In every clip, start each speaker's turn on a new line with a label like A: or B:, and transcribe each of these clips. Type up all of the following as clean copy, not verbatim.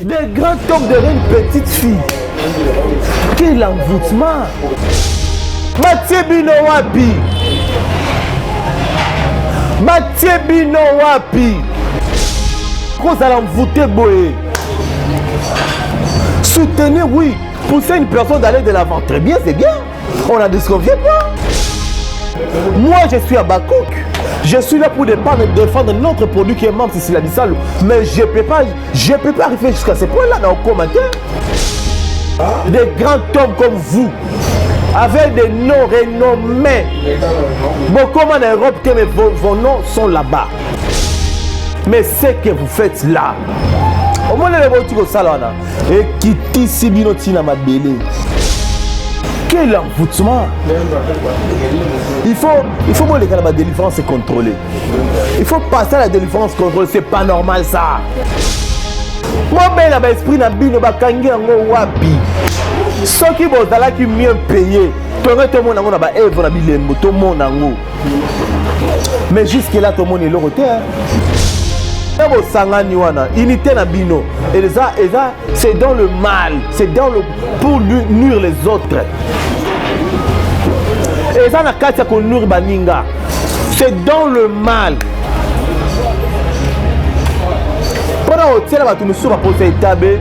A: Des grands hommes derrière une petite fille. Quel envoûtement! Batie bino wapi? Batie bino wapi? Kozala envoûté boye. Soutenir, oui. Pousser une personne d'aller de l'avant. Très bien, c'est bien. On n'en disconvient pas. Moi, je suis à Bakouk. Je suis là pour défendre, défendre notre produit qui est membre Sisila Bissalo. Mais je ne peux pas, je peux pas arriver jusqu'à ce point-là dans le commentaire. Des grands hommes comme vous, avec des noms renommés. Beaucoup en Europe, que vos, vos noms sont là-bas. Mais ce que vous faites là, au moins les boti kosala wana ekitisi bino ntina mabele. Quel envoûtement! Il faut boleka na badélivrance contrôlée. Il faut passer à la délivrance contrôlée. C'est pas normal, ça. Bobela baesprit na bino, bakangi yango wapi? Soki bozalaki mieux payé, tonge tomona yango na baevre na bilembo, tomona yango. Mais jusque là tomoni eloko te. Na bosangani wana, unité na bino eza eza, c'est dans le mal, c'est dans le pour nuire les autres. Eza na kati ya konuire baninga, c'est dans le mal, mpona kotiela bato mosusu baposa etabe,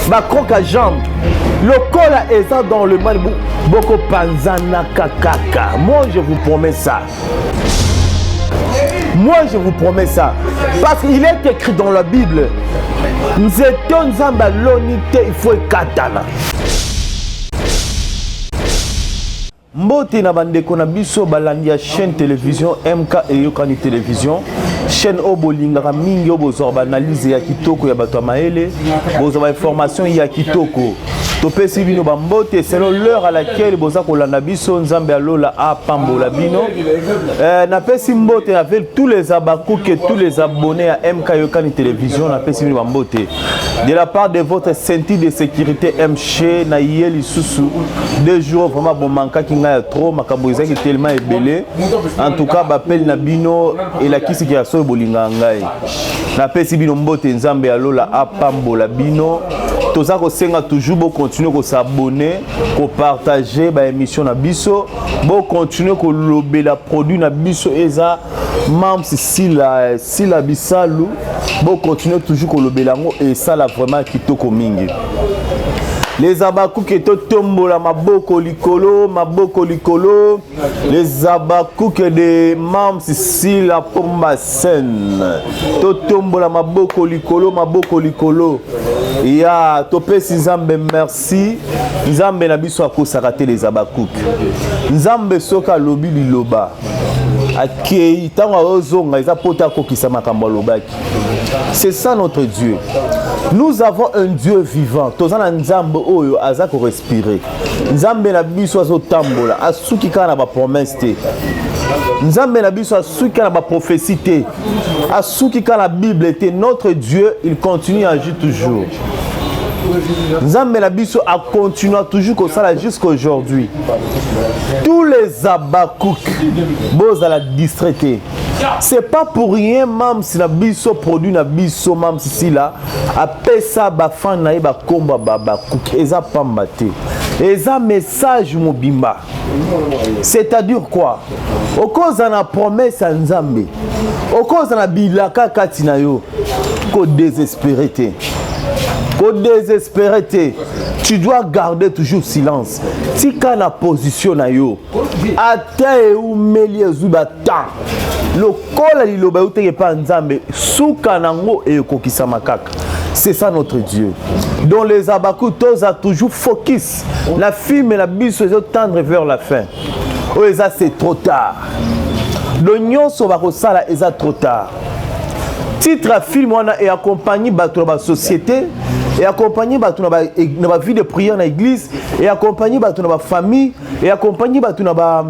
A: bacroc jambe lokola eza dans le mal. Bokopanzanaka kaka. Moi, je vous promets ça. Moi, je vous promets ça, parce qu'il est écrit dans la Bible: nzete Nzambe aloni te, il faut ekatana. Mbote na bandeko na biso balandi ya chaîne télévision MK Eyokani Télévision, chaîne oyo bolingaka mingi, oyo bozwaka baanalyse ya kitoko ya bato ya mayele, bozwa bainformation ya kitoko. Topesi bino bambote selon l'heure à laquelle boza kolanda biso. Nzambe alola apambola bino. Napesi mbote avec tous les abakouk et tous les abonnés ya MK Yokani Télévision. Napesi bino bambote de la part de votre ceinture de sécurité MC. Na ye lisusu 2 jours, vraiment bomankaki ngai ya trop. Makambo ezalaki tellement ebele. En tout cas, bapeli na bino elakisiki ya soki bolingaka ngai. Napesi bino mbote, Nzambe ya lola apambola bino. Toza kosenga toujours bocontinue kos'abonner, kopartage baémission na biso, bocontinue kolobela produit na biso, eza Mams Sila, Sila Bisalu. Bocontinue toujours kolobela yango, esala vraiment kitoko mingi. Les abakuke, totombola maboko likolo, maboko likolo. Les abakuke de Mams Sila Pomba Scène, totombola maboko likolo, maboko likolo. Ya topesi Nzambe merci. Nzambe na biso akosaka te. Les abakuke, Nzambe soki alobi liloba, akei, ntango azozonga eza po te akokisa makambo alobaki. C'est ça notre Dieu. Nous avons un Dieu vivant. Toza na Nzambe oyo aza korespirer. Nzambe na biso azotambola, asuki kaka na bapromesse te. Nzambe na biso asuki kaka na baprophétie te, asuki kaka na Bible te. Notre Dieu, il continue à agir toujours. Nzambe na biso acontinue toujours kosala jusqu'aujourd'hui. Tous les abakouk, bozala distrait te. C'est pas pour rien Mams na biso, produit na biso Mams Sila, apesa bafan na ye bakomba babakouk. Eza pamba te, eza message mobimba. C'est-à-dire quoi? Okoza na promesse ya Nzambe, okoza na bilaka kati na yo, kodésespérer te, kodésespérer te. Tu dois garder toujours silence. Tika na position na yo, ata eumeli, ezwi batemps, lokola liloba eutaki epa Nzambe, suka nango ekokisama kaka. C'est ça notre Dieu. Donc les abaku, toza toujours focus na film na biso, ezotendre vers la fin. Oyo eza, c'est trop tard. Donc nyonso bakosala eza trop tard. Titre ya film wana eaccompagne bato na basociété, eaccompagne bato na bavie de prière na église, eaccompagne bato na bafamille, eaccompagne bato na ba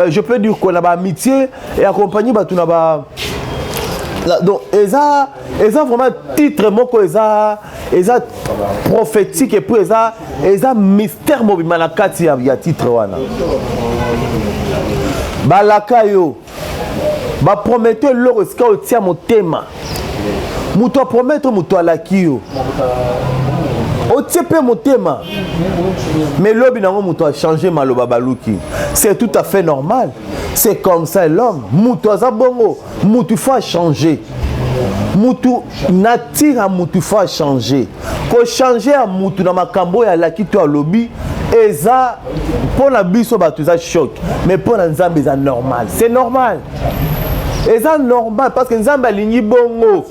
A: je peux dire quoi, na baamitié, eaccompagne bato na ba. Donc eza vraiment titre moko eza prophétique et puis eza mystère mobima na kati ya titre wana. Balaka yo, bapromete eloko esika otia motema. Moto apromettre, moto alaki yo, otie mpe motema, mais lobi nango moto achange maloba, baluki. C'est tout à fait normal, c'est comme ça l'homme. Moto aza bongo, moto faut achanger, mutu nature ya mutu faut achanger. Kochanger ya mutu na makambo oyo alaki to alobi, eza mpo na biso bato eza choc, mais mpo na Nzambe eza normal. C'est normal, eza normal, parce que Nzambe alingi bongo.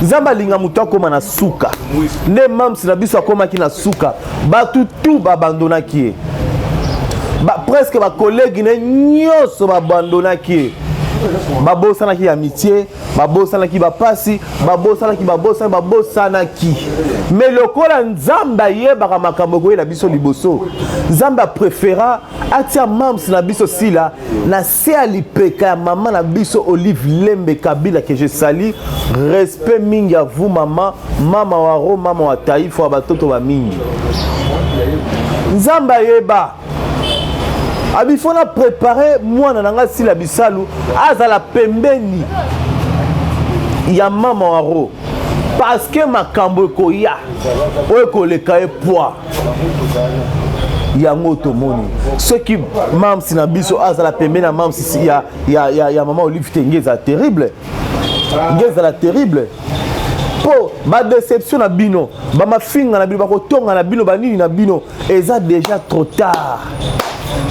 A: Nzambe alinga moto akóma na suka. Nde mamsi na biso akómaki na suka, bato tu babandonaki ye ba, presque bacollègue na nyonso babandonaki ye, babosanaki amitié, babosanaki bapasi, babosanaki, babosani, babosanaki. Mais lokola Nzambe ayebaka makambo ekoyela biso liboso, Nzambe apréféra atia mams na biso Sila na se ya lipeka ya mama na biso Olive Lembe Kabila, que je salue. Respect mingi à vous, mama, mama wa ro, mama wa taifa wa batoto bamingi. Nzambe ayeba abi fo na prépare mwana na nga Sila Bisalu azala pembeni ya mama wa ro, parce que makambo ekoya oyo ekoleka ye poids. Yango tomoni, soki mamsi na biso azala pembeni ya mamsi ya mama Olive te, nge ezala terrible, nge ezala terrible, mpo badéception na bino, bamafinga na bino, bakotonga na bino, banini na bino, eza déjà trop tard.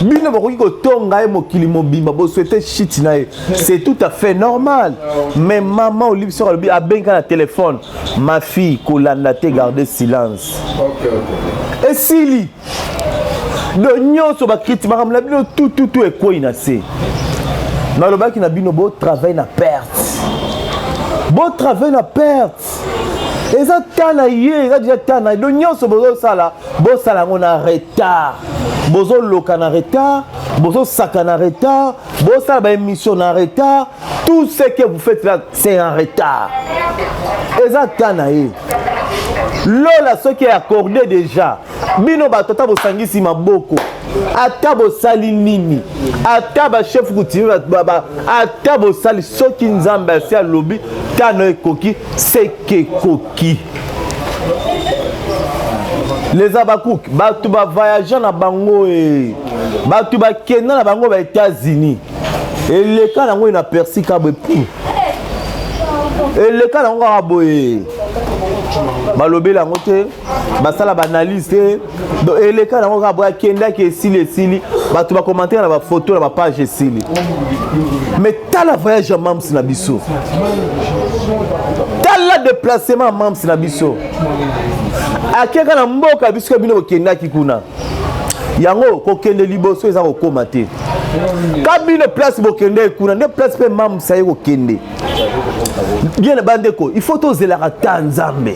A: Bino bakoki kotonga ye mokili mobimba, bosouhaite chute na ye, c'est tout à fait normal. Mais mama Olive, soki alobi, abenga na téléphone: "Ma fille, kolanda te, garde silence." Esili. Donc nyonso bacritique, makambo na bino tututu ekwei na se. Nalobaki na bino, botravaille na perte, botravaille na perte. Eza ta na ye, eza déjà ta na ye. Donc nyonso bozosala, bosala yango na retard. Bozoloka na retard, bozosaka na retard, bosala baémission na retard. Tout ce que vous faites là, c'est en retard. Eza ta na ye. Lola soki accordé déjà bino bato, ata bosangisi maboko, ata bosali nini, ata bachef coutumier, ata bosali, soki Nzambe asi alobi tano ekoki, seke ekoki. Les Abakouk, bato bavoyage na bango e, bato bakenda na bango ba États-Unis, eleka nango na persi kabwe pu, eleka nango kaka boye, balobeli yango te, basala baanalyse te. Donc eleka nango kaka boye, akendaki, esili, esili, bato bacommentaire na bafoto na bapage, esili. Mais tala voyage ya mams na biso, tala déplacement ya mams na biso, akeka na mboka biso. Bino bokendaki kuna, yango kokende liboso eza kokóma te. Ka bino place bokende kuna nde place mpe mams aye kokende bien. Bandeko, il faut tozelaka ta Nzambe.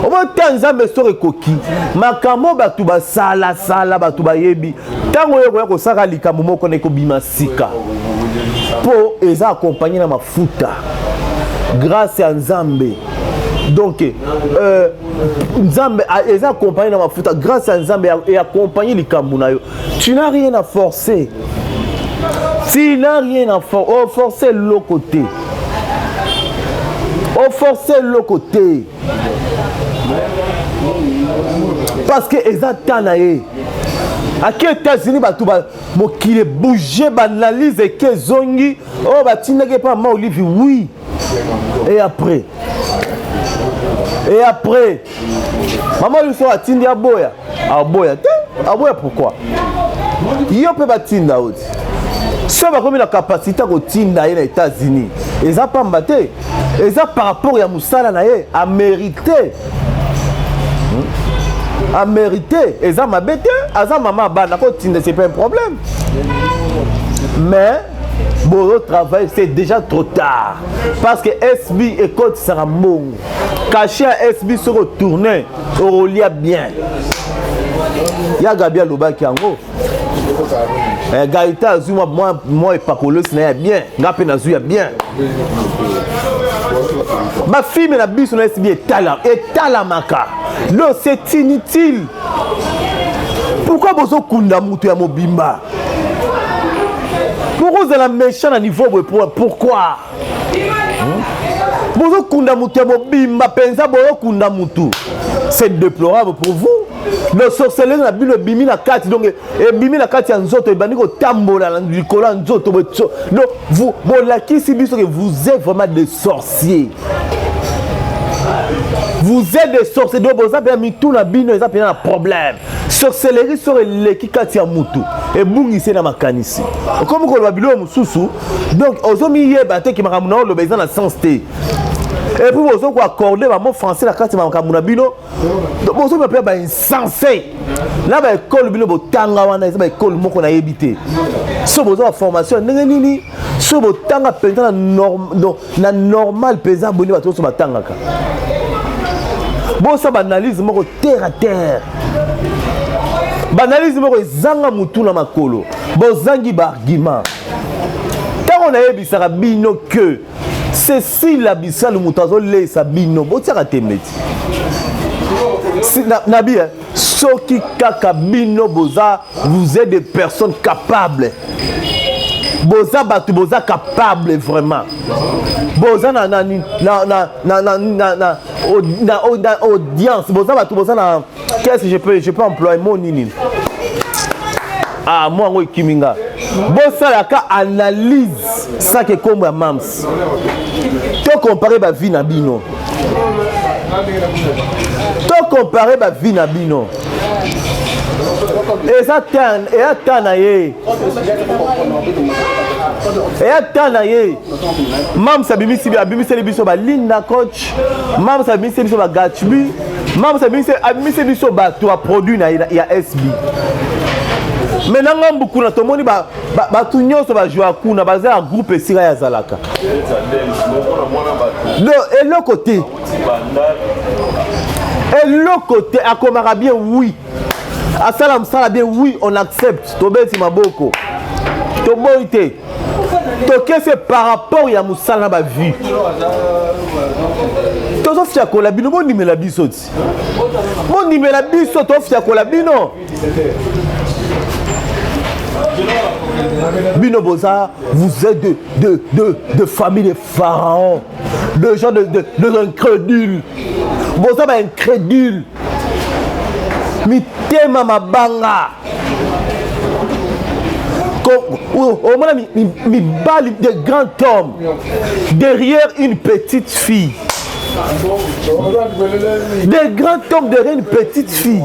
A: Omo ta Nzambe soki ekoki, makambo bato basalasala, bato bayebi ntango oyo koya kosala likambo moko na ekobima sika, mpo eza accompagné na mafuta, grâce ya Nzambe. Donc Nzambe eza accompagné na mafuta, grâce ya Nzambe eaccompagne likambo na yo. Tu n'as rien à forcer, tu n'as rien à forcer. Oforce eloko te, oforce eloko te, parce que eza ta na ye. Ake États-Unis, bato mokili ebouge, baanalyse eke ezongi oyo batindaki epa mama Olive. Oui, et après, et après mama Olive soki atindi, aboya, aboya te. Aboya pourquoi? Yo mpe batinda oti so bakomi na capacité ya kotinda ye na États-Unis, eza pamba te, eza par rapport ya mosala na ye. Amérité, amérité, eza mabe te. Aza mama ya bana, kotinda c'est pas un problème. Mais bozo travail, c'est déjà trop tard, parce que SB ekotisaka mbongo, cachet ya SB soki otourne, okolia bien. Ya Gabi alobaki yango. Gaita azwi mwa epakolosi na ye ya bien, nga mpe nazwi ya bien. Bafilme na biso na SB etalamaka. Donc c'est inutile. Pourquoi bozokunda moto ya mobimba? Pourquoi ozala méchant na niveau boye? Pourquoi? Bozokunda motu ya mobimba mpenza, bozokunda motu. C'est déplorable pour vous. Donc sorcellerie na bino ebimi na kati, donc ebimi na kati ya nzoto, ebandi kotambola na likolo ya nzoto. Donc vous bolakisi biso que vous êtes vraiment des sorciers. Vous êtes des sorciers. Donc boza mpenza mitu na bino eza mpenza na problème. Sorcellerie soko eleki kati ya mutu, ebungisi na makanisi, okomi koloba biloko mosusu. Donc ozomiyeba te ke makambo na oloba eza na sens te. Et puis bozo koaccorde bamo français na kati ya makambo na bino. Bozomema mpe bainsensé na baekole bino botanga wana. Eza baekole moko nayebi te so boza baformation ya ndenge nini, so botanga mpenza na normal mpenza boni bato nyonso batangaka. Bosala baanalyse moko terre à terre, baanalyse moko ezanga motu na makolo, bozangi baargument. Ntango nayebisaka bino ke Cécile Bisalu moto azoleisa bino, botiaka tembe ti nabi. Soki kaka bino boza, vous êtes des personnes capables, boza bato boza capable vraiment, boza na, na, na, na, na, na, na, na, na, na audience, boza bato boza na, qu'est-ce que je peux employer mot nini? Ah, mo yango ekimi nga. Bosalaka analyse sake nkombo ya mams, to compare bavie na bino, to compare bavie na bino. Eza eya ta na ye, eya ta na ye. Mams abimisi, abimiseli biso balinda coach, mams abimiseli biso bagatchbi, mams abimiseli biso bato ya produit na ya SB. Me na ngambu kuna tomoni bato nyonso bajwa kuna, baza ya groupe esika ye azalaka. Donc eloko te, eloko te. Akomaka bien, oui, asala mosala bien, oui, on accepte, tobeti maboko, toboyi te. Tokese par rapport ya mosala na bavie, tozofiakola bino. Bondimela biso ti, bondimela biso, tofiakola bino. Bino boza, vous êtes de famille de pharaons, de gens de incrédules. Boza baincrédule, mitema mabanga. Omona mibali de grands hommes derrière une petite fille, des grands hommes derrière une petite fille.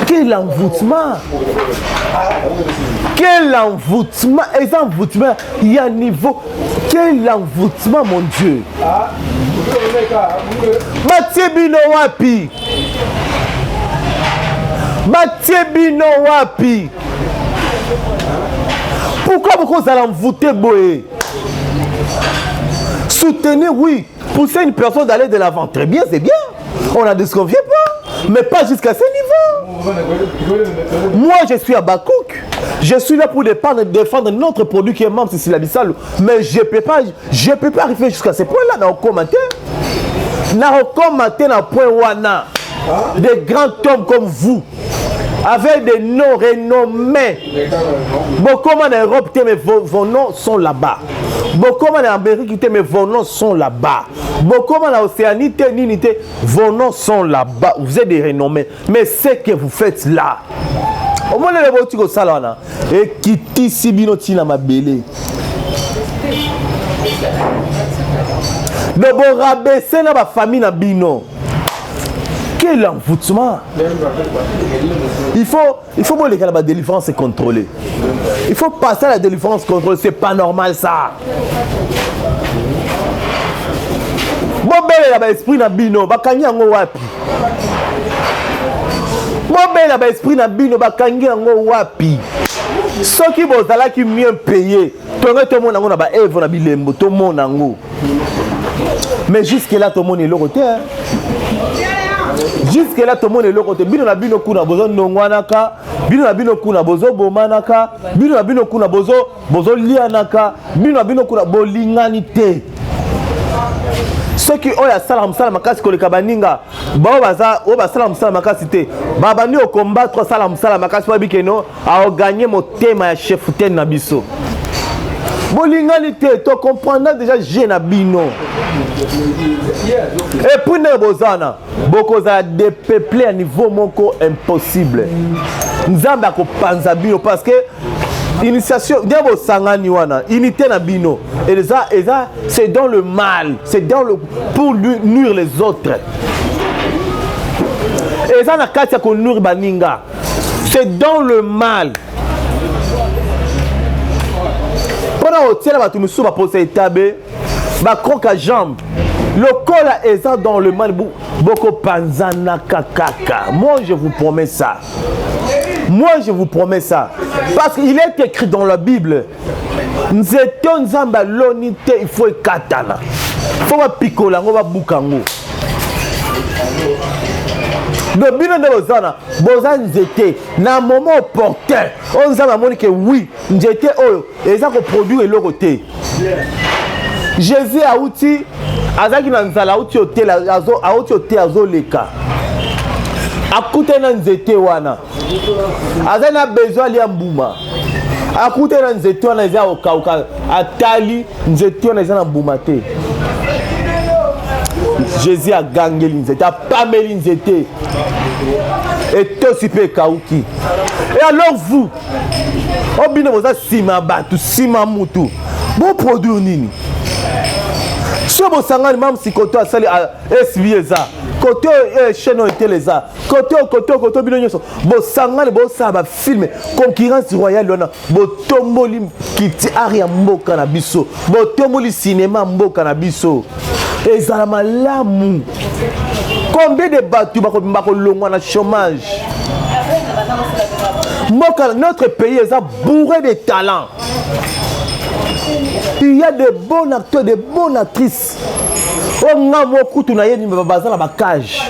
A: Quel envoûtement, quel envoûtement! Eza envoûtement ya niveau, quel envoûtement, mon Dieu! Batie bino wapi? Batie bino wapi? Pourquoi bokozala envoûté boye? Soutenir, oui, pousser une personne d'aller de l'avant, très bien, c'est bien, on n'en disconvient pas, mais pas jusqu'à ce niveau. Moi, je suis Abakouk, je suis là pour défendre notre produit qui est membre Cécile Bisalu, mais je peux pas arriver jusqu'à ce point là na commentaire, na commenter na point wana. Des grands hommes comme vous, avec des noms renommés, bokoma na Europe te, mais vos noms sont là-bas. Bokoma na Amérique te, mais vos noms sont là-bas. Bokoma na Océanie te, nini te, vos noms sont là-bas. Vous êtes des renommés, mais ce que vous faites là, omonele boti kosala wana, ekitisi bino ntina mabele. Donc borabaisser na bafamille na bino. Quel envoûtement! Il faut boleka na badélivrance contrôlée, il faut passer à la délivrance contrôlée. C'est pas normal, ça. Bobelela baesprit na bino, bakangi yango wapi? Bobelela baesprit na bino, bakangi yango wapi? Soki bozalaki mieux payé, tonge tomona yango na baevre na bilembo, tomona yango. Mais jusque là tomoni eloko te, jusque là tomoni eloko te. Bino na bino kuna bozonongwanaka, bino na bino kuna bozobomanaka, bino na bino kuna bozolianaka, bino na bino kuna bolingani te. Soki oyo asalaka mosala makasi koleka baninga, bao baza oyo basalaka mosala makasi te, babandi okombattre asala mosala makasi po abikeno aoganye motema ya chef tene na biso. Bolingani te, to comprendre déjà jeu na bino. Et puis ndenge bozana, bokozala dépeuplé à niveau moko impossible. Nzambe akopanza bino parce que initiation nde bosangani wana unité na bino eza eza c'est dans le mal, c'est dans le pour nuire les autres. Eza na kati ya konuire baninga, c'est dans le mal. Mpona kotiela bato mosusu baposa etabe bakroka jambe lokola eza dans le mal, bokopanzanaka kaka. Moi je vous promets ça, moi je vous promets ça, parce qu'il est écrit dans la Bible, nzete oyo Nzambe aloni te, il faut ekatana, fo bapikola yango, babuka yango. Donc bino nde boza na boza nzete na moment opportun oyo Nzambe amoni ke oui, nzete oyo eza koproduire eloko te. Jésus auti, azalaki na nzala, auti otela, auti ote, azoleka, akutani na nzete wana, azali na besoin alia mbuma. Akutani na nzete wana eza kokauka, atali nzete wana eza na mbuma te. Jésus agangeli nzete, apameli nzete, etosi mpe ekauki. Et alors vous, oyo bino boza nsima ya bato, nsima mutu, boproduire nini? So bosangani, mamsi koto asali sb eza kote oyo, chaîne oyo etele eza kote oyo, kote oyo, kote oyo, bino nyonso bosangani, bosala bafilme concurrence royale wana, botomboli kiti art ya mboka na biso, botomboli cinéma ya mboka na biso, ezala malamu. Combien de bato bakolongwa na chômage? Mboka, notre pays eza bourré de talent. Il y a de bons acteurs, de bonnes actrices oyo nga mo kutu nayebi, baza na bacage.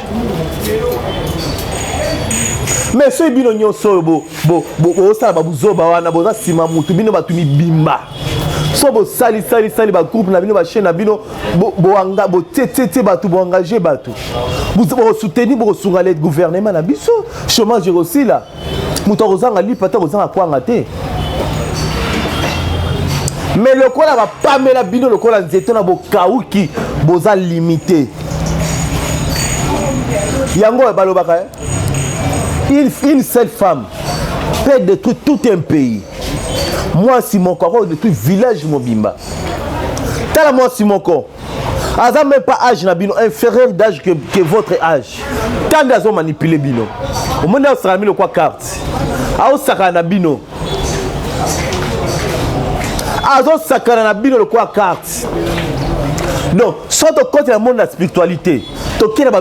A: Mais soki bino nyonso oyo bosala babuzoba wana, boza nsima mutu, bino bato mibimba, so bosalisalisali bagroupe na bino, bachaîne na bino, botietietie bato, boengage bato, bokosoutenir, bokosunga le gouvernement na biso, chômage ekosila, moto akozanga lipa te, akozanga kwanga te. Mais lokola bapamela bino lokola nzete na bokauki, boza limité. Yango oyo balobaka, une seule femme peut détruire tout un pays. Mwasi moko ako détruire village mobimba. Tala, mwasi moko aza même pas âge na bino, inférieur d'âge que votre âge, tande azomanipule bino. Omoni, aosaka bino kwa carte, aosakana na bino, azosakana na bino lokola carte. Donc so tokoti na monde ya spiritualité, tokei na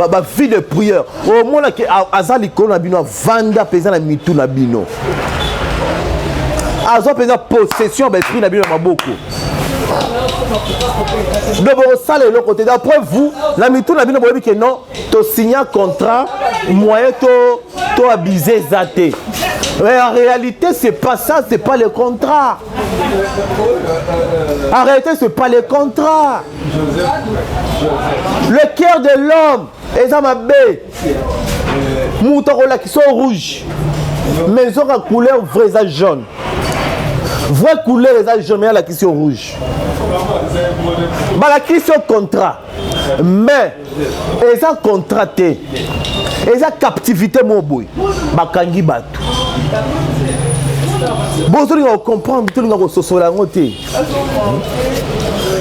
A: bavie de prière, omonaki aza likolo na bino, avanda mpenza na mitu na bino, azwa mpenza possession ya baesprit na bino na maboko. Donc bokosala eloko te. D'après vous, na mitu na bino, boyebi ke non, tosigna contrat, moyen to abuse eza te. Mais en réalité, c'est pas ça, c'est pas le contrat. En réalité, c'est pas le contrat. Le cœur de l'homme eza mabe. Moto akolakisa rouge, mais nzoka couleur vrai eza jaune. Vraie couleur eza jaune, mais alakisi yo rouge. Balakisi yo contrat, mais eza contrat te, eza captivité. Mo boye bakangi bato, bozolinga kocomprendre, tolinga kososola yango te.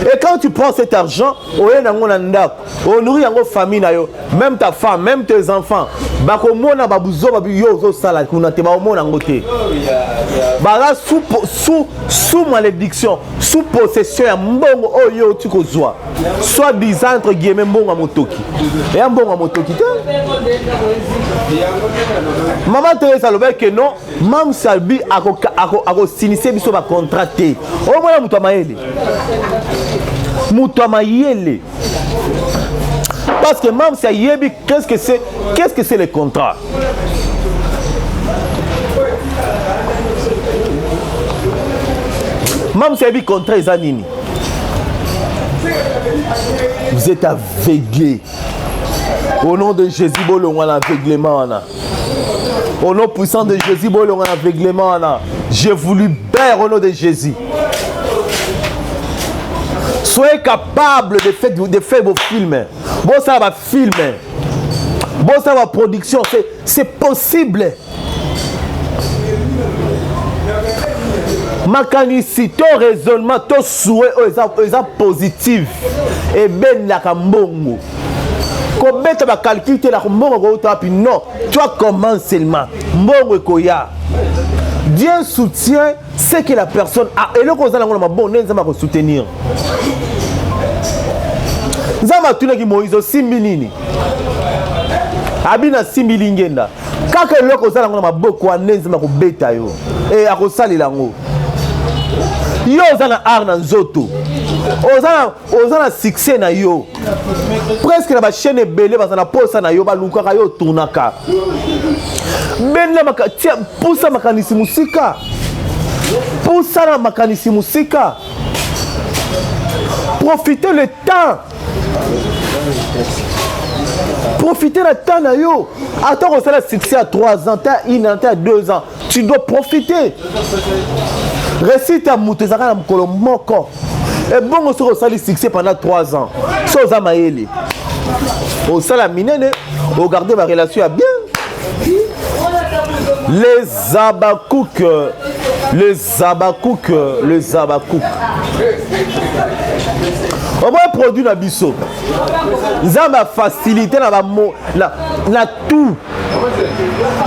A: Et quand tu prends cet argent, oye nango na ndako, onourri yango famille na yo, même ta femme, même tes enfants, bakomona babuzoba yo ozosala kuna te, bakomona yango te. Baza sous malédiction, sous possession ya mbongo oyo yo oti kozwa, soit disant entre guillemets mbongo ya motoki. Eya mbongo ya motoki te. Mama Teresa alobaki ke non, Mam Salbi akosinise biso bacontrat te. Omona moto ya mayele, moto ya mayele, parce que Mamsi ayebi qu'est-ce que c'est le contrat. Mamsi ayebi contrat eza nini. Vous êtes aveuglé. Au nom de Jésus, bolongwa na aveuglement wana. Au nom puissant de Jésus, bolongwa na aveuglement wana. Je vous libère au nom de Jésus. Soyez capable de faire, de faire vos films. Bosala ba films. Bosala ba production. C'est possible. Makanisi to raisonnement to souhait oyo eza, eza positive ebendaka mbongo. Kobeta ba calcul te na mbongo ekouta wapi non. Toi commence seulement. Mbongo ekoya. Dieu soutient ce que la personne a. Eloko oza nango na mabongo nde Nzambe akosoutenir. Nzambe atunaki Moïse osimbi nini? Abi nasimbi lingenda. Kaka eloko oza nango na maboko wana nde Nzambe akobeta yo. E akosalela yango. Yo oza na art na nzoto. Oza na, oza na succès na yo. Presque na ba chaîne ebele baza na posa na yo balukaka yo otournaka. Benda maka, tia, pusa makanisi mosika. Pusa na makanisi mosika. Profitez le temps. Profitez na temps na yo. Ata kosala succès à 3 ans, ta 1 an, ta 2 ans, tu dois profiter. Réussite ya moto ezalaka na mokolo moko. Ebongo soki osali succès pendant 3 ans, so oza mayele, osala minene, ogarde ba relation ya bien. Les Habakkuk, les Habakkuk, les Habakkuk. Omoi produit na biso. Nzambe a facilité na ba na, na tout.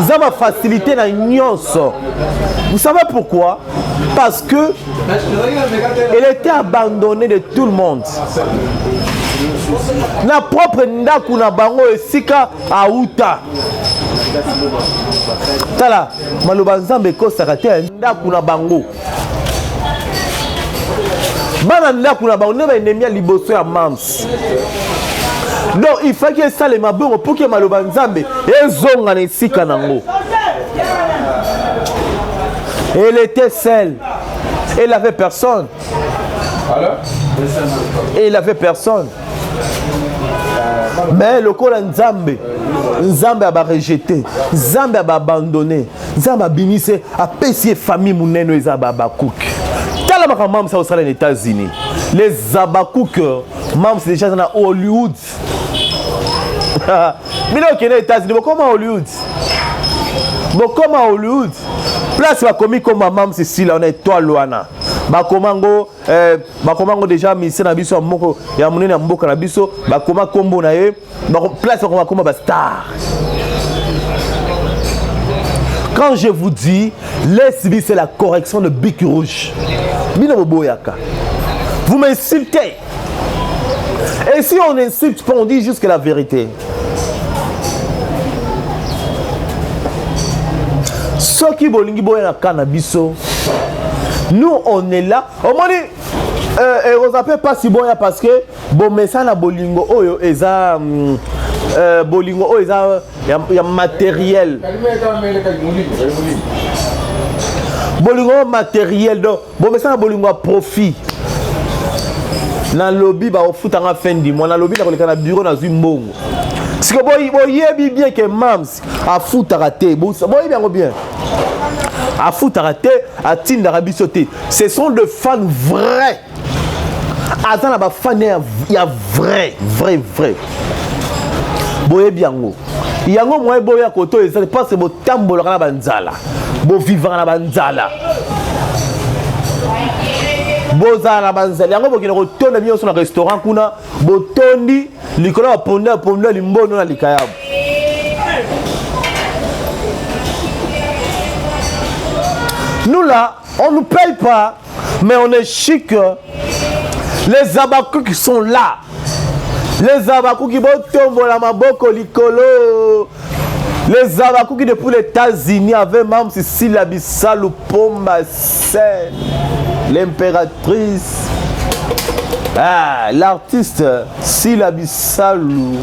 A: Nzambe a facilité na nyonso. Vous savez pourquoi? Parce que elle était abandonnée de tout le monde. Na propre ndako na bango esika auta. Tala maloba Nzambe ekosaka te ndako na bango. Bana ndako na bango nde ba ennemi ya liboso ya mams. Donc il fallait esalema bongo pour que maloba Nzambe ezonga na esika nango. Elle était seule. Elle avait personne. Elle avait personne. Mais lokola Nzambe, Nzambe a rejeté, Nzambe a abandonné, Nzambe abimisi, apesi ye famille monene eza ba Habakkuk. Tala makambo Mams osala na États-Unis. Les Habakkuk, Mams déjà na Hollywood. Bino okende États-Unis, bokoma Hollywood. Bokoma Hollywood. Place bakomi koma Mams Sila wana étoile wana. Bakoma ngo bakoma ngo déjà ministère na biso ya moko ya monene ya mboka na biso, bakoma kombo na ye, place bakoma koma ba star. Quand je vous dis, l'SB c'est la correction de Bic Rouge. Bino boboyaka. Vous m'insultez. Et si on insulte pas, on dit juste que la vérité. Soki bolingi boya na kana biso, nous on est là. Omoni ekozala mpe mpasi boya parce que bomesana bolingo oyo eza bolingo oyo eza ya matériel. Bolingo oyo matériel, donc bomesana bolingo ya profit. Nalobi baofutanga fin du mois, nalobi nakoleka na bureau nazwi mbongo. Siko boyebi bien que Mams afutaka te, boyebi yango bien. Afutaka te, atindaka biso te. Ce sont des fans vrais. Aza na ba fans ya vrai, vrai, vrai. Boyebi yango. Yango moye boya koto eza parce que botambolaka na banzala. Bovivaka na banzala. Bozala na banzala. Yango bokende kotonda nyonso na restaurant kuna, botondi likolo ya pondu ya pondu ya limbondo na likayabu. Nous là, on ne paye pas, mais on est chic. Les Habakkuk qui sont là. Les Habakkuk qui botombola maboko likolo. Les Habakkuk qui depuis les États-Unis avaient même Cécile Bisalu Pomba Seine, l'impératrice. Ah, l'artiste Sila Bisalu.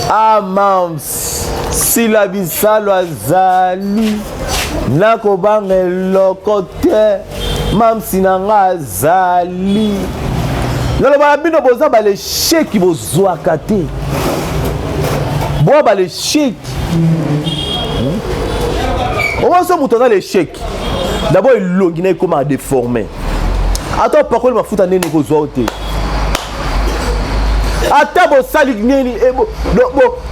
A: Ah, mams, Sila Bisalu azali. Nakobanga eloko te. Mamsi na nga azali. Naloba na bino boza ba l'échec bozwaka te. Boa ba l'échec. Omo so moto aza l'échec. D'abord elongi na ekoma déformé. Ata opakoli mafuta ndenge ekozwa yo te. Ata bosali nini eh,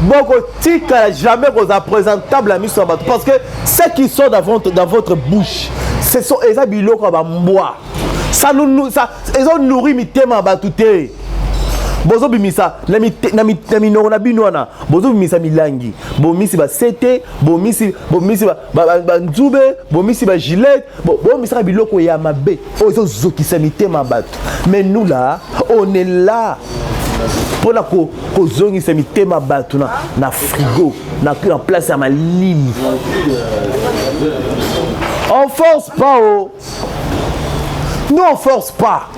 A: bokotikala jamais kozala présentable na miso ya bato parce que ce qui sort dans votre, dans votre bouche ce sont eza biloko ya bambwa ça nous ça ezo nourri mitema ya bato te bozobimisa na minoko na bino wana bozobimisa milangi bomisi basete bomisi bomisi banzube bomisi bagilete bomisaka biloko ya mabe oyo ezozokisa mitema ya bato mais nous là on est là mpona kozongisa mitema bato na, na frigo na, na place ya malili on force pas o oh. Nous, on force pas.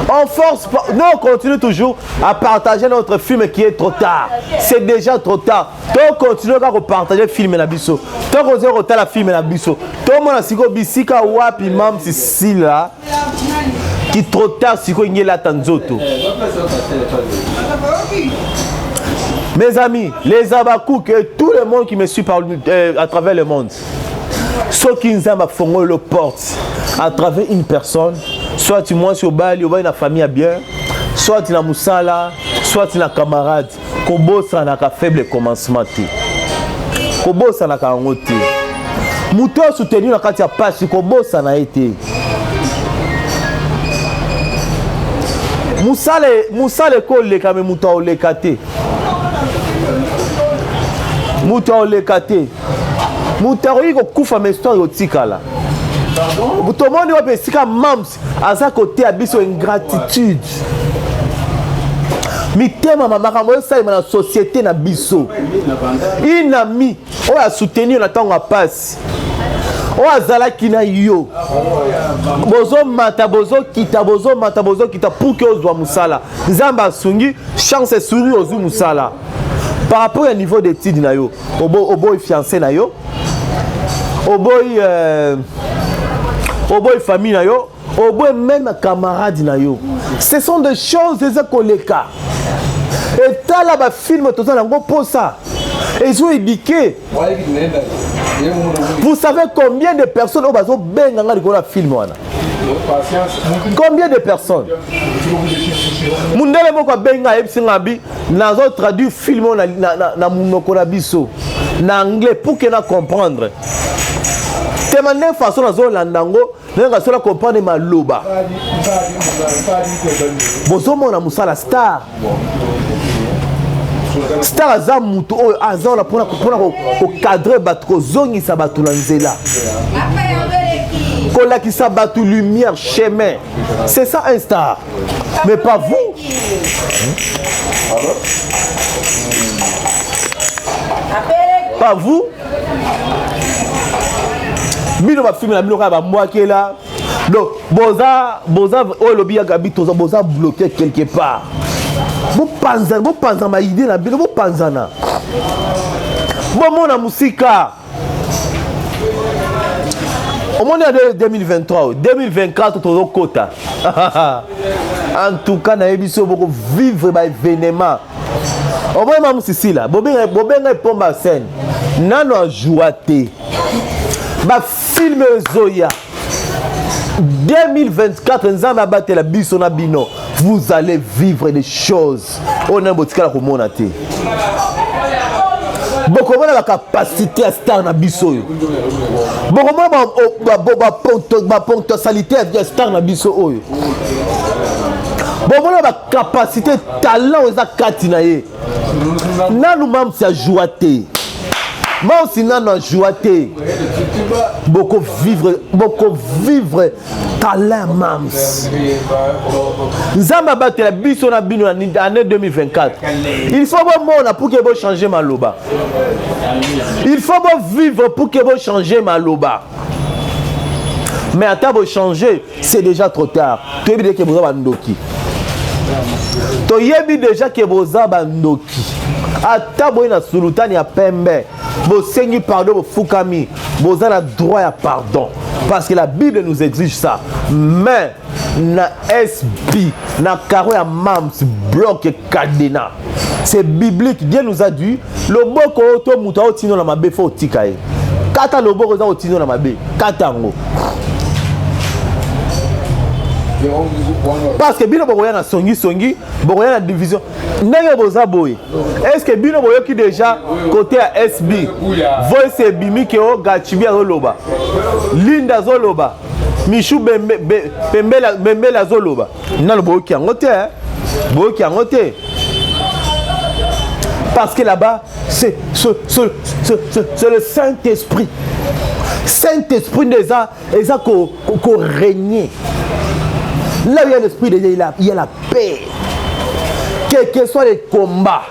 A: On force pas. Nous, on continue toujours à partager notre film qui est trop tard. C'est déjà trop tard. To continue à partager film na biso. To continue à film na biso. To mona siko bisika wapi mam sila qui trop tard siko ingela tanzoto. Mes amis, les Abakouk et tout le monde qui me suit par, euh, à travers le monde, soki nzambe afongoli lo porte à travers une personne soit mwasi obali obali na famille ya bien soit na mosala soit na camarade kobosanaka faible commencement te kobosanaka yango te moto oyo soutenir na kati ya mpasi kobosana ye te mosala mosala ekoleka me moto aoleka te moto aoleka te moto akoki kokufa ma histoire ekotikala tomoni wapi esika mams aza koteya biso ingratitude mitema ma makambo esalema na société na biso une amie oyo asoutenir na ntango ya mpasi oyo azalaki na yo bozomata bozokita bozomata bozokita pour ke ozwa mosala nzambe asungi chance esuri ozwi mosala par rapport ya niveau d'étude na yo oboyi fiancé na yo oboyi euh, oboyi famille na yo oboyi même camarade na yo ce sont des choses eza koleka etala bafilme toza nango mposa ezo éduquer vous savez combien de personnes oyo bazobenga nga likolo ya filme wana combien de personnes mundele moko abengi nga ayebisi nga bi nazo traduire film oyo na, na, na, na monoko na biso na anglais pour que na comprendre tema nde façon nazolanda yango ndenge kasola comprendre maloba bozomona mosala star star aza motu oyo aza wana mpona kokadre bato kozongisa bato na nzela kolakisa bato lumière chemin c'est ça un star mais pas vous pas vous bino bafilme na bino kaka bambwakela donc boza boza oyo elobi ya gabi toza boza bloqué quelque part bopanzana bopanzana maide na bino bopanzana bomona mosika omoni ya 2023 2024 tozokota en tout cas nayebi so bokovivre baévénement omoni mamusisila bobenga epomba scène nano ajoua te bafilme ezoya 2024 nzambe abatela biso na bino vous allez vivre des choses oyo nani botikala komona te bokomona bacapacité ya star na biso oyo bokomona baponctualité ya star na biso oyo bomona bacapacité talent eza kati na ye nanu mamsi ajoua te mamsi nanu ajoua te bokovivre bokovivre talent mams nzambe abatela biso na bino na année 2024 il faut bomona pour ke bochange maloba il faut bovivre pour ke bochange maloba mais ata bochange c'est déjà trop tard toyebi de ke boza bandoki toyebi déjà ke boza bandoki ata boye na sulutani ya pembe bosengi pardon bofukami boza na droit ya pardon parce que la bible nous exige ça mais na sb na caro ya mams bloc cadena c'est biblique dieu nous a dit loboko oyo to moto aotino na mabe fo otika ye kata loboko eza kotino na mabe kata yango Parce que bino bokoya na songi songi, bokoya na division. Ndenge boza boye. Est-ce que bino boyoki déjà côté ya SB? Voice ebimi ke o Gachibi azoloba. Linda azoloba. Michou Bembe, Be, Pembela, Bembele azoloba. Nano boyoki yango te, hein? Boyoki yango te. Parce que là-bas, c'est le Saint-Esprit. Saint-Esprit eza eza ko, ko, ko régner. Là où il y a l'Esprit de Dieu, il y a la paix. Quels que soient les combats,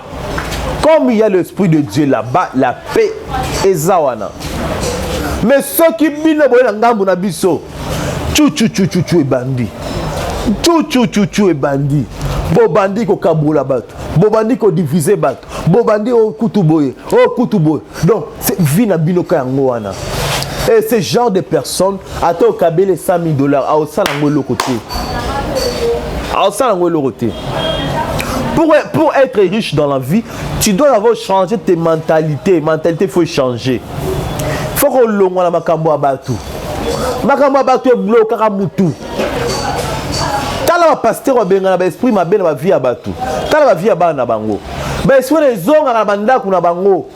A: comme il y a l'Esprit de Dieu là-bas, la paix eza wana. Mais soki bino boye na ngambo na biso, tchu ebandi. Tchu ebandi. Bobandi kokabola bato, bobandi kodiviser bato, bobandi okutu boye, okutu boye. Donc, c'est vie na bino ka yango wana. Et ce genre de personnes, ata okabele 100 000 dollars, aosala yango eloko te. Aosala yango eloko te. Pour être riche dans la vie, tu dois avoir changé tes mentalités. Mentalité, il faut changer. Il faut qu'on longwa na makambo ya bato. Makambo ya bato eblokaka mutu. Tala bapasteur babengana baesprit mabe na bavie ya bato. Tala bavie ya bana na bango. Baesprit wana ezongaka na bandako na bango.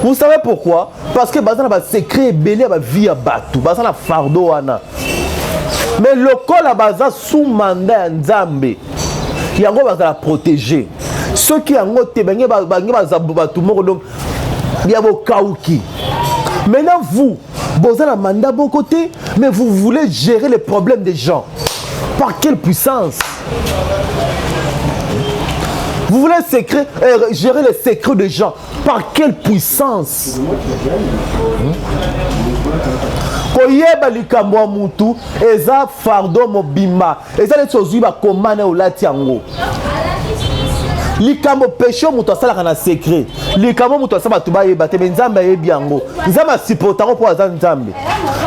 A: Vous savez pourquoi? Parce que baza na basecret ebele ya bavie ya bato. Baza na fardeau wana. Mais lokola baza sous mandat ya Nzambe, yango bazala protégé. Soki yango te, bange baza bato moko donc ya bokauki. Maintenant vous, boza na mandat bon côté, mais vous voulez gérer les problèmes des gens. Par quelle puissance? Vous voulez secret, gérer les secrets des gens. Par quelle puissance? Koyeba likambo ya mutu eza fardeau mobimba. Eza neti ozwi bakomane olati yango. Likambo péché moto asalaka na secret. Likambo moto asala bato bayeba te, mais Nzambe ayebi yango. Nzambe asupporta yango mpo aza Nzambe.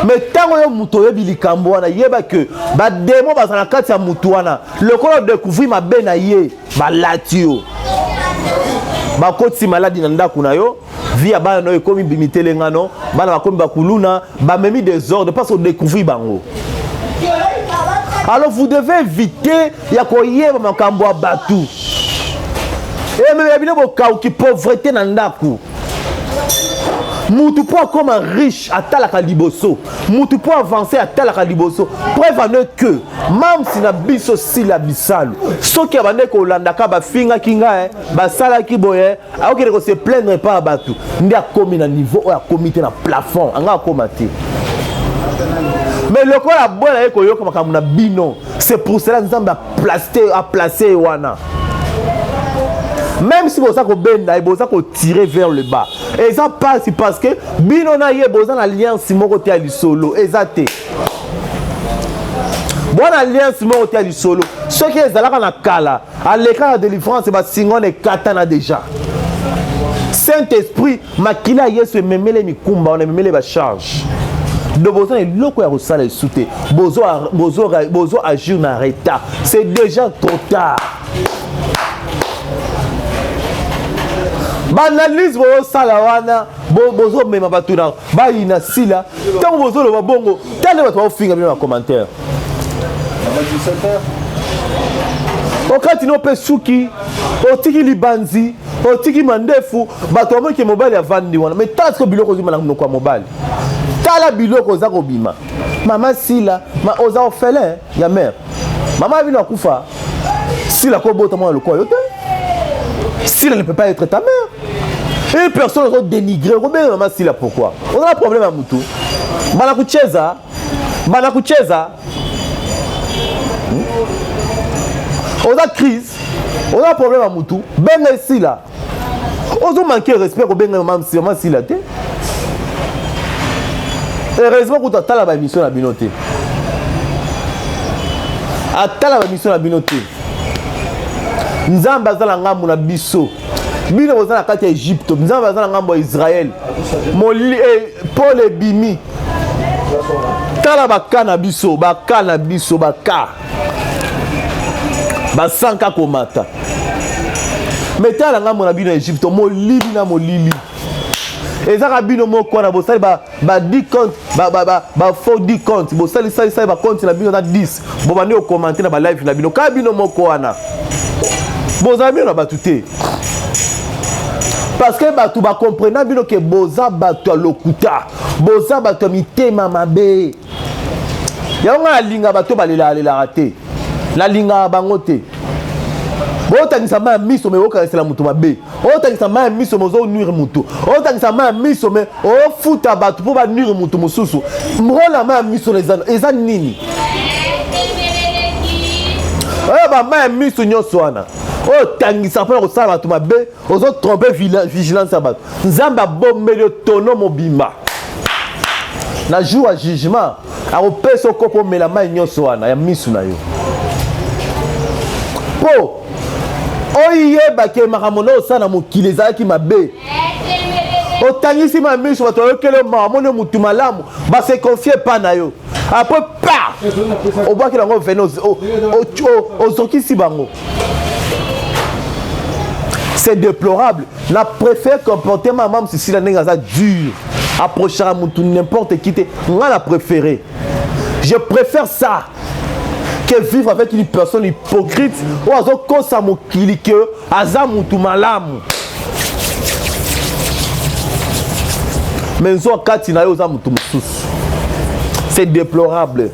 A: Mais ntango yo moto oyebi likambo wana, yeba ke bademo baza na kati ya motu wana. Lokola odécouvrir mabe na ye, balati yo. Bakotisi maladi na ndako na yo, vie ya bana na yo ekomi bimitelengano, bana bakomi bakuluna, bamemi désordre parce que odécouvrir bango. Alors vous devez éviter ya koyeba makambo ya bato. Ememela bino bokauki, pauvreté na ndako. Mutu mpo akoma riche atalaka liboso, mutu mpo avance atalaka liboso. Preuve en est que mamsi na biso Sila Bisalu, soki abandaki kolandaka bafingaki ngai, basalaki boye, akokende kose plaindre epai ya bato, nde akomi na niveau oyo akomi te na plafond, anga akóma te. Mais lokola aboya ye koyoka makambo na bino, c'est pour cela Nzambe aplace ye wana. Même si boza kobenda ye, boza kotirer vers le bas, eza mpasi parce que bino na ye boza na alliance moko te ya lisolo. Eza te bona alliance moko te ya lisolo. Soki ezalaka na kala, aleka na délivrance, basinga wana ekatana déjà. Saint-Esprit, makila ya Yesu ememele mikumba wana, ememele bacharge. Donc boza na eloko ya kosala esu te. Bozo agir na retard, c'est déjà trop tard. Baanalyse bozosala wana, bozomema bato na bayina Sila. Ntango bozoloba bongo, tala bato baofinga bino na commentaire. Okati no mpe suki otiki libanzi, otiki mandefu, bato bamoki mobali avandi wana. Mais tala siko biloko ozobima na monoko ya mobali, tala biloko oza kobima. Mama Sila, ma oza orphelin ya mère, mama bino akufa. Sila kobota mwana lokola yo te. Sila ne peut pas être ta mère. Une personne ozo dénigrer, okobenga mama Sila pourquoi? Oza na problème ya mutu? Bana kucheza, bana kucheza, oza crise, oza problème ya mutu, benga Sila. Ozo manquer respect kobenga mama Sila te. Heureusement kutu atala baémission na bino te, atala baémission na bino te. Nzambe aza na ngambo na biso. Bino boza na kati ya Egypte, Nzambe aza na ngambo ya Israel. Paul ebimi, tala baka na biso, baka na biso, baka basanka komata. Mais tala ngambo na bino ya Egypte, molili na molili. Ezaka bino moko wana bosali ba ba 10 compte ba ba ba, ba faux 10 compte bosali sali sali ba compte na bino na 10 bobandi kokomante na ba live na bino kaka bino moko wana bozala bino na bato te parce que bato bakomprena bino ke boza bato ya lokuta boza bato ya mitema mabe yango ngai nalinga bato balelaka te nalingaka bango te botangisa mai ya miso me bokanisela moto mabe otangisa mai ya miso me ozonuire motu otangisa mai ya miso me ofuta bato mpo banuire motu mosusu role ya mai ya miso eza nini oyo bamai ya miso nyonso wana oyo otangisa mpona kosala bato mabe ozotrompe vigilance ya bato nzambe abombeli yo tono mobimba na jour ya jugement akopesa okopo omela mai nyonso wana ya misu na yo mpo oyeba ke makambo na osala na mokili ezalaki mabe otangisi ma miso bato bayokeli yo mawa moni yo motu malamu base confie epa na yo apres pa obwaki yango vene ozokisi bango c'est déplorable na préfère comportement ya mame sisila ndenge aza dur approchaka mutu n'importe qui te nga na préféré je préfère ça que vivre avec une personne hypocrite oyo azokosa mokili ke aza mutu malamu mais nzoa kati na yo oza mutu mosusu c'est déplorable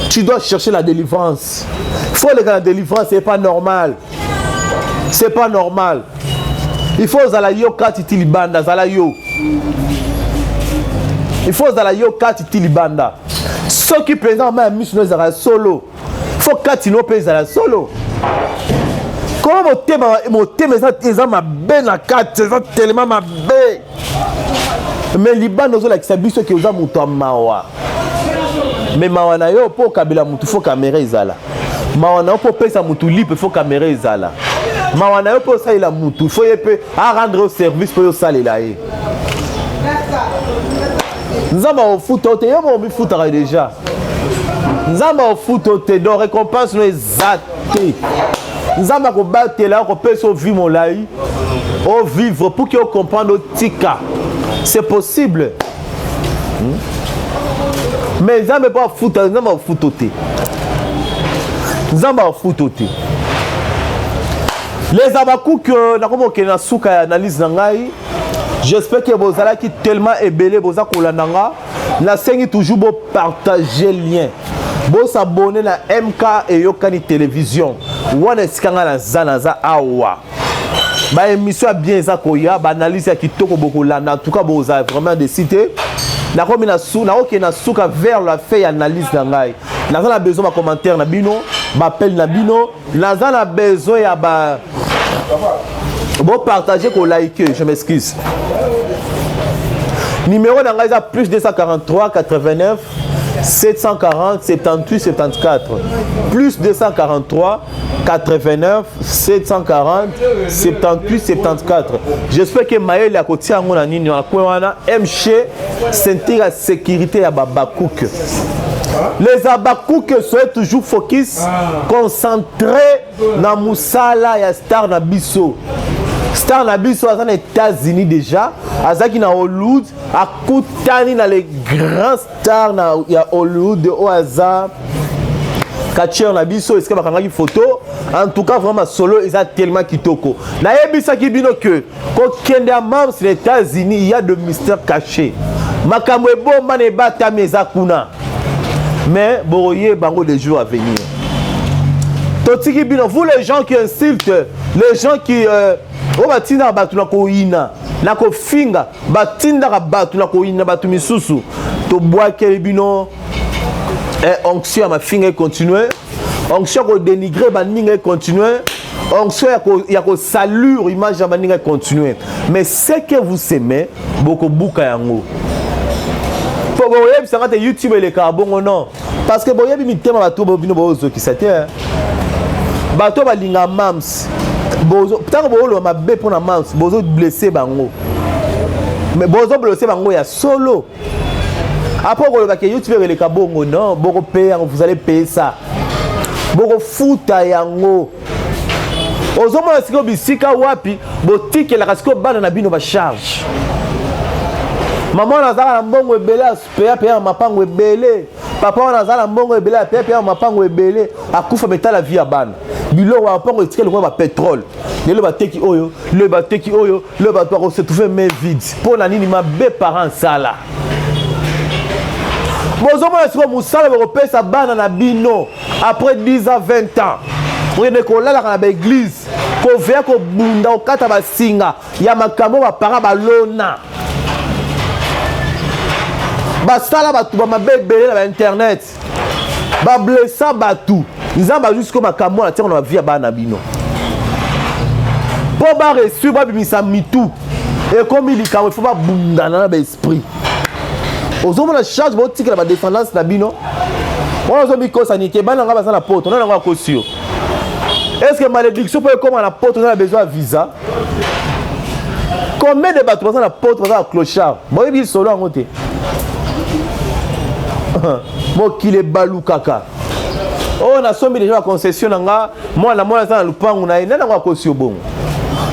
A: tu dois chercher la délivrance faut oleka na délivrance c'est pas normal c'est pas normal il faut ozala yo kati ti libanda zala yo il faut ozala yo kati ti libanda soki mpenza mai ya miso no ezalaka solo fo kati no mpe ezala solo koma motema motema eza, eza mabe na kati eza telema mabe me libanda ozolakisa biso ke oza moto ya mawa me mawa na yo mpo okabela motu fo kamera ezala mawa na yo mpo opesa motu lipe fo kamera ezala mawa na yo mpo osalela motu fo ye mpe arendre yo service mpo yo osalela ye nzambe akofuta yo te yo moko omifutaka deja nzambe akofuta yo te donc récompense no eza te nzambe akobatela akopesa yo vie molai ovivre pour que ocomprendre otika c'est possible hmm? mais nzambe mpo afuta nzambe akofuta yo te nzambe akofuta yo te les abakouk euh, nakomi kokende na suka ya analyse na ngai j'espère que bozalaki tellement ebele boza kolanda nga nasengi toujours bopartage lien bosabone na mk eyokani télévision wana esika ngai naza naza awa baémission ya bien eza koya baanalyse ya kitoko bokolanda en tout cas bozala vraiment desi te nakomi nakokende na suka vers la fin ya analyse na ngai naza na besoin bacommentaire na bino baappel na bino naza na besoin ya ba bopartage kolike je m'excuse numéro na ngai eza plus 243 89 740 78 74 plus 243 89 740 78 74 j'espère que mayele akotia yango na nini na coin wana mch ceinture ya sécurité ya babakuke les abakuke soyez toujours focus concentré na mosala ya star na biso star na biso aza na états-unis déjà azalaki na hollywood akutani na les grands stars na, ya hollywood oyo aza catcheur na biso esika bakangaki photo en tout cas vraiment solo eza tellement kitoko nayebisaki bino que kokende ya mams na états-unis il y a de mystère caché makambo ebombana ebatami eza kuna mais bokoyeba yango les jours à venir totiki bino vous les gens qui insultent les gens qui euh, oyo batindaka bato na koyina na kofinga batindaka bato na koyina bato misusu tobwakeli bino eh, onction ya mafinga econtinue onction ya kodenigre baninga econtinue onction ya kosalure image ya baninga econtinue mais ce que vous semez bokobuka yango mpo boyebisa nga te youtube elekaka bongo non parce que boyebi mitema bato bino bozokisa te bato balingaka mams ntango booloba mabe mpo na mams bozoblesse bango mais bozoblesse bango ya solo après okoloba ke youtube eleka bongo non bokopaye yango vous allez payer ça bokofuta yango ozomona sikoyo bisika wapi botikelaka sikoyo bana na bino bacharge. Mama wana azalaka na mbongo ebele, apeya peya na mapango ebele. Papa wana azala na mbongo ebele, apeya peya na mapango ebele, akufa metala vie ya bana. Biloko ya mapango etikali lokola ba pétrole. Lelo bateki oyo, lelo bateki oyo, lelo bato bako se trouver main vide. Mpo na nini mabe parent sala? Bozomona sikoyo mosala bokopesa bana na bino après 10 ans 20 ans, okende kolalaka na baeglise, koveya, kobunda, kokata basinga ya makambo baparent balona. Basala bato bamabe ebele na bainternet, bablesa bato. Nzambe azwi sikoyo makambo wana, tiango na bavie ya bana na bino mpo bareusir, babimisa mitu. Ekomi likambo ifo babundana na baesprit. Ozomona charge botikela badescendance na bino wana, ozomikosa nike bana nga baza na poto. Nani yango akosi yo? Est ce que malédiction mpo ekóma na poto, oza na besoin ya visa? Combien de bato baza na poto baza na clochard? Boyebi lisolo yango te. Mokili ebalukaka. Oyo nasombi deja baconcession na nga, mwana mwana aza na lupangu na ye. Nani yango akosi yo bongo?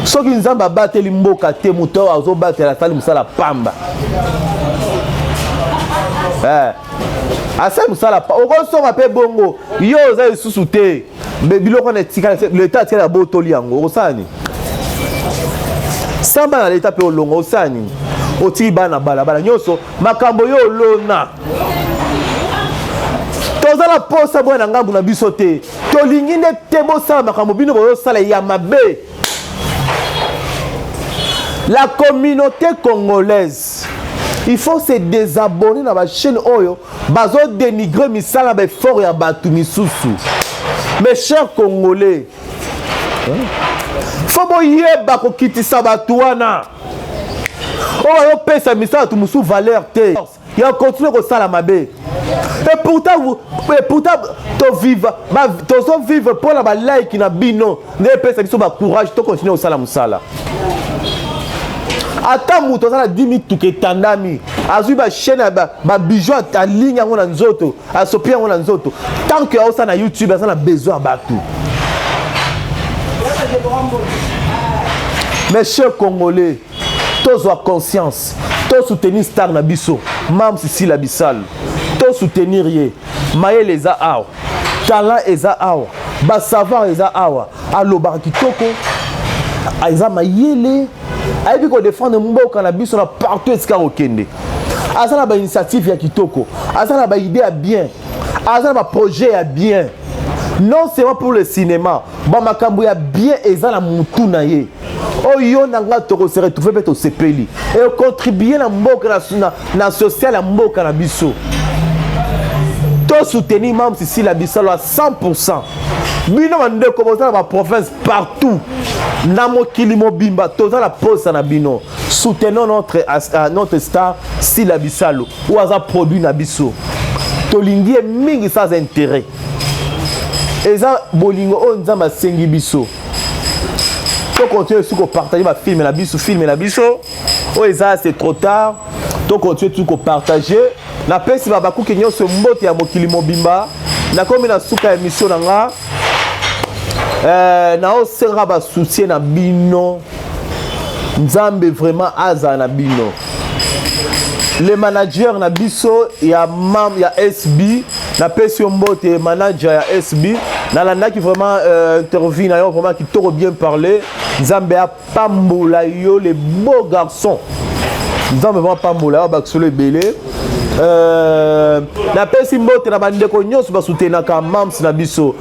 A: Soki Nzambe abateli mboka te, moto oyo azobatela asali mosala pamba. Eh, asali mosala, okosonga mpe bongo yo oza lisusu te. Biloko wana etikala, leta atikala ya botoli yango, okosala nini? Samba na leta mpe olonga, osala nini? Otiki bana balabala nyonso, makambo yo olona. Toza na posa boya na ngambu na biso te. Tolingi nde te bosala makambo bino bozosala ya mabe. La communauté congolaise, il faut se désabonner na bachaîne oyo bazodénigre misala, baeffort ya bato misusu. Mes chers Congolais, faut boyeba kokitisa bato wana oyo bazopesa misala bato mosusu valeur te, ya continue kosala mabe. Et pourtant tovivre, tozovivre mpona balike na bino nde epesa biso bacourage tocontinue kosala mosala. Ata moto aza na 10 mituka etandami, azwi bachaîne ya babijou, alingi yango na nzoto, asopi yango na nzoto, tant que aosala na YouTube, aza na besoin ya bato. Mes chers Congolais, tozwa conscience, tosoutenir star na biso Mam Sisila Bisalo. Tosoutenir ye. Mayele eza awa, talent eza awa, basavoir eza awa. Alobaka kitoko, eza mayele, ayebi kodefendre mboka na biso na partout esika kokende. Aza na bainitiative ya kitoko, aza na baidée ya bien, aza na baprojet ya bien, non seulement pour le cinéma. Bamakambo ya bien eza na mutu na ye. Oyo na nga tokose retrouve mpe tosepeli, econtribue na mboka, na social ya mboka na biso. Tosoutenir Mam Sisila Bisalo à 100. Bino bandeko boza na baprovince partout na mokili mobimba, toza na posa na bino. Soutenons notre star Sila Bisalo oyo aza produit na biso. Tolingi ye mingi sans intérêt. Eza bolingo oyo Nzambe asengi biso. Tocontinue esi kopartage bafilme na biso. Filme na biso oyo eza "C'est trop tard", tocontinue tu kopartage. Napesi babakuki nyonso mbote ya mokili mobimba. Nakomi na suka ya émission na nga. Naosenga basoutien na bino. Nzambe vraiment azala na bino. Le manager na biso ya mam ya SB, napesi yo mbote, manager ya SB. Nalandaki vraiment interview na yo, vraiment kitoko, bien parlé. Nzambe apambola yo, le beau garçon. Nzambe vraiment apambola yo, bakisolo ebele. Napesi mbote na bandeko nyonso basoutenaka mams na biso.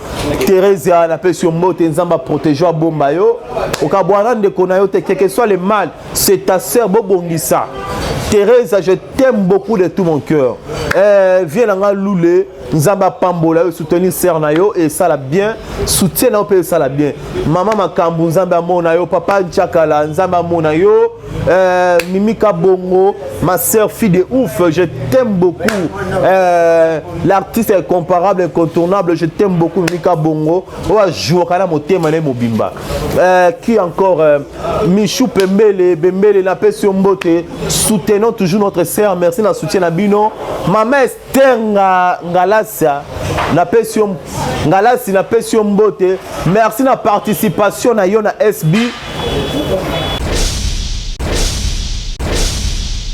A: Theresia, napesi yo mbote. Nzambe aprotege, abomba yo. Okabwana ndeko na yo te, quel que soit le mal, c'est ta sœur, bobongisa. Teresa, je t'aime beaucoup de tout mon cœur. Viens na nga lule, Nzambe apambola yo. Soutenir sœur na yo esala bien, soutien na yo mpe esala bien. Mama Makambo, Nzambe amona yo. Papa Nchakala, Nzambe amona yo. Mimika Bongo, ma sœur, fille de ouf, je t'aime beaucoup. L'artiste incomparable, incontournable, je t'aime beaucoup, Mimika Bongo. Oyo ajouaka na motema na ye mobimba. Qui encore? Michou Pembele, Bembele, napesi yo mbote. Soutenons toujours notre sœur. Merci na soutien na bino. Mama Esther nga, Ngalasia, napesi yo Ngalasi, napesi yo mbote. Merci na participation na yo na SB.